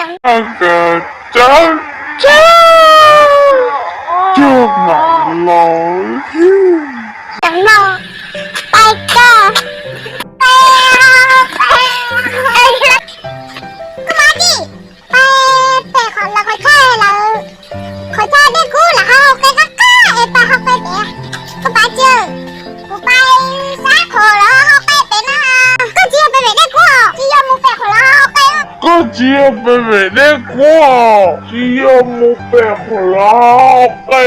Cab cab cag mam los. Tam no pais koj, pais, koj mas tij, pais pem qhov lawv qhov chaw lawm, qhov chaw dej kub lawv ho hau qe qab qab es pais hau qe pem. Koj pais tsis, kuv pais sab qhov lawv hau qe pem na. Koj tsis yog pem vem dej kub, tsis yog mus pem qhov lawv hau qe. Koj tsis yog pem vem dej kub, tsis yog mus pem qhov lawv hau qe.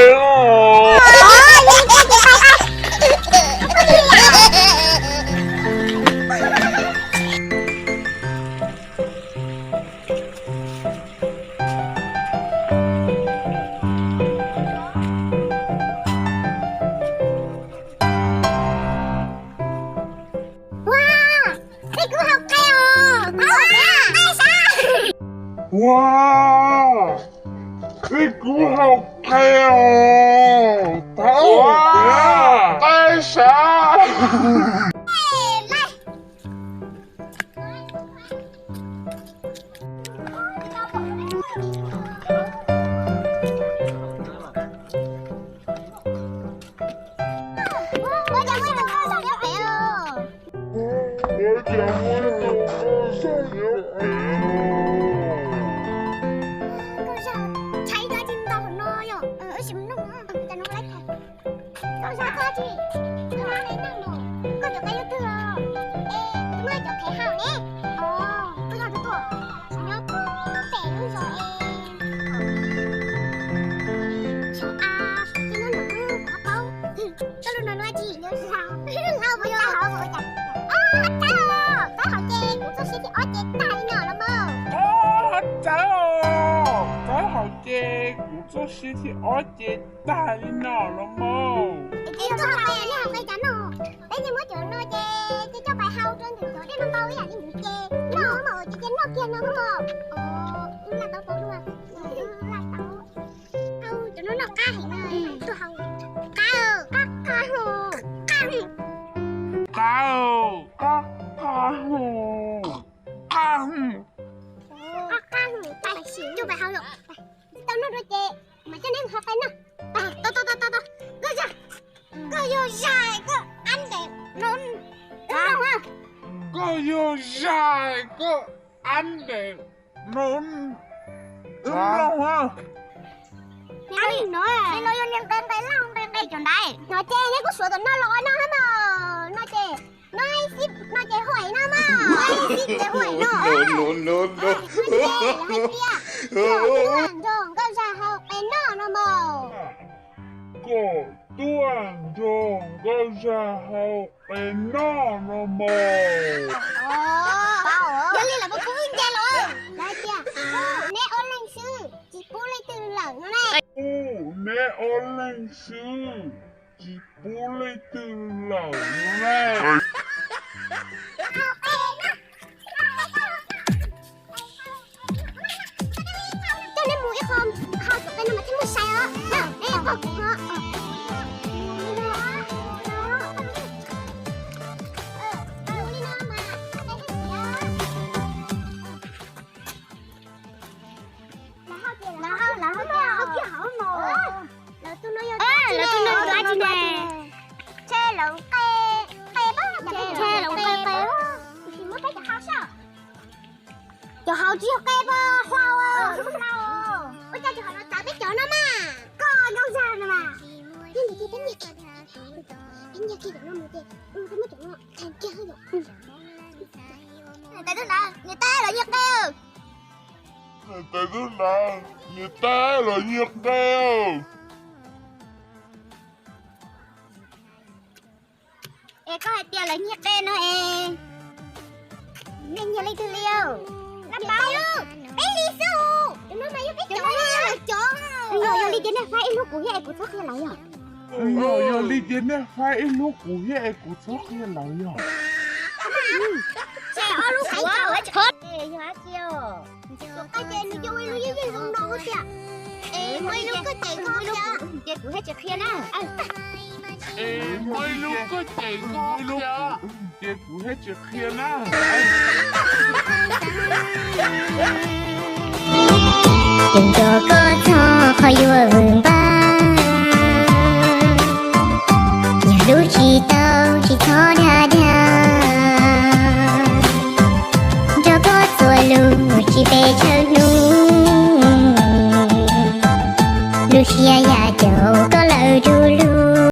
Ua, dej kub hau qe os, thaub, pais sab. Ua, dej kub hau qe os, thaub, pais sab. Koj zaj, koj tsis, koj zaj li no, koj cov qe yog twg os? Es tus no cov phem haum ne. Os, koj yog tus tuaj, nyob pem lub zos es, xyov a, tsis nyob no kuv ho paub. Koj lub no lub tsis nyob zau, hlau puas yog? Hlau puas yog? Os, txawb os, txawb hauv ces kuv txoj sia thib ob ces tag li no los mas. Os, txawb os, txawb hauv ces kuv txoj sia thib ob ces tag li no los mas. Es koj hau qe, nej hau qe cas no? Peb nyias muab cov no ces ces coj pais hau rau ntawm cov dej no ntau ib yam li ntawd ces noj mas, ces ces noj kiag no mas. Os, laj tau paub dua, laj tau. Hau cov no noj qab heev na, tuaj hau. Qab, qab, qab, qab, qab, qab, qab, qab, qab, coj pais hau lawm. Tau noj dua ces mas coj neb mus hau qe noj. Tau, tau, tau, tau, tau. Koj yog, koj yog zaj koj ab ntes no, koj yog zaj koj ab ntes no, no, no yog niag nqe nqe laj nqe nqe cov ntawd. No ces neb kuj suav tom no los no hab mas, no ces, no xib no ces huaim no mas, no xib ces huaim no. No no no no. Hais tias, koj tuaj nrog nkauj zaj hau qe noj no mas. Koj tuaj nrog nkauj zaj hau qe noj no mas. Yog li lawm puas pub wb nce los? Lawv tias, neb ob leeg xwb, tsis pub leej twg lawm no ne. Pub neb ob leeg xwb, tsis pub leej twg lawm no ne. Coj neb mus ib qho, hau xov tooj no mas thiaj muaj sai os. Neb pog kuv ho. Lawv hau, lawv hau kiag hauv no. Lawv tus no yog, lawv tus no yog dab tsi ne? Ntshe lawv qe, qe pab, ntshe lawv qe qe. Kuv tsis muab peb cov hau saib. Cov hauv tsis yog qe pab, hlau, hlau. Ua cas cov hauv no txawv peb cov no mas? Koj nkauj zaj no mas. Yeej ntawd ces peb nyiag kiag, peb nyiag kiag cov no mus ces peb muab cov no tag kiag yom. Tais tub ntawd, niam tais los nyiag qe. Tais tub ntawd, niam tais los nyiag qe. Es koj hais tias lawv nyiag qe no es nej nyiag leej twg li os? Laj pab, peb li xwb. Tus no mas yog peb cov, yog li ces nej faib ib hlub kuv thiab es kuv txhob qhia lawv yog. Yog li ces nej faib ib hlub kuv thiab es kuv txhob qhia lawv yog. Ces ob lub qe, yog dab tsi os? Tus qe ces nws cia ua ib lub yeej yeej zoo no tiag. Es muaj ib lub koj cem koj, ces kuv thiaj tsis qhia na. Es muaj ib lub koj cem koj, ces kuv thiaj tsis qhia na. Tus nco koj txog qhov yuav vwm npawg.